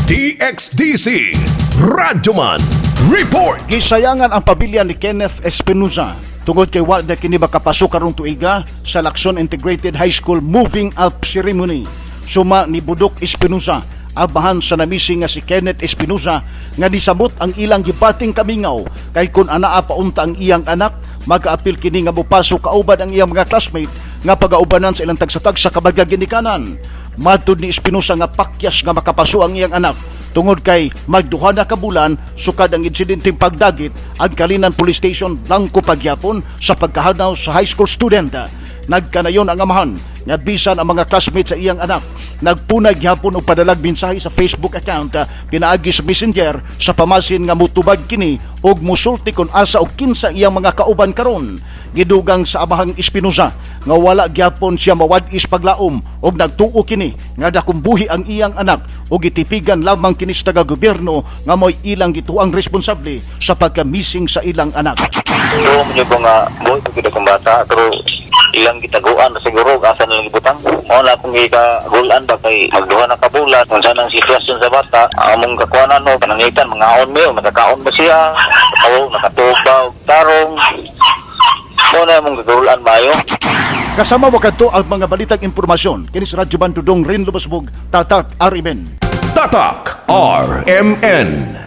DXDC Radyoman Report. Gisayangan ang pamilya ni Kenneth Espinosa tungod kay wa na kini makapasok karong tuiga sa Lacson Integrated High School Moving Up Ceremony. Suma ni Budok Espinosa, amahan sa na-missing nga si Kenneth Espinosa, nga nisamot ang ilang gibating kamingaw kay kun anaa paunta ang iyang anak, magaapil kini nga mopasok kauban ang iyang mga classmate nga pagaubanan sa ilang tagsa-tagsa ka mga ginikanan. Matud ni Espinosa nga pakyas nga makapaso ang iyang anak tungod kay magduha na ka bulan sukad ang insidenteng pagdagit. Ang Calinan Police Station blanko pagyapon sa pagkahanaw sa high school student. Nagkanayon ang amahan nga bisan ang mga classmates sa iyang anak nagpunay gyapon og padalag mensahe sa Facebook account pinaagi sa Messenger sa pamasin nga mutubag kini og musulti kon asa og kinsa iyang mga kauban karon. Gidugang sa amahang Espinosa nga wala gyapon siya mawad-is paglaom og nagtuo kini nga dakong buhi ang iyang anak ug gitipigan lamang kini sa taga-gobyerno nga mo'y ilang gituang responsable sa pagka-missing sa ilang anak. Tuo mo ko nga buhi pa gid akong bata, pero ilang gitaguan na siguro asa na lang gibutang. Mao na akong gikagulan ba kay magduha na ka bulan kung saan ang sitwasyon sa bata. Among kakuanan no pananglitan mangaon mi, makakaon ba siya o nakatuog ba og tarong. Mao na among gikagulan maayo. Kasama mo kadto ang mga balitang impormasyon kini sa Radyo Bandudong Rin Lubasbog, Tatak RMN. Tatak RMN.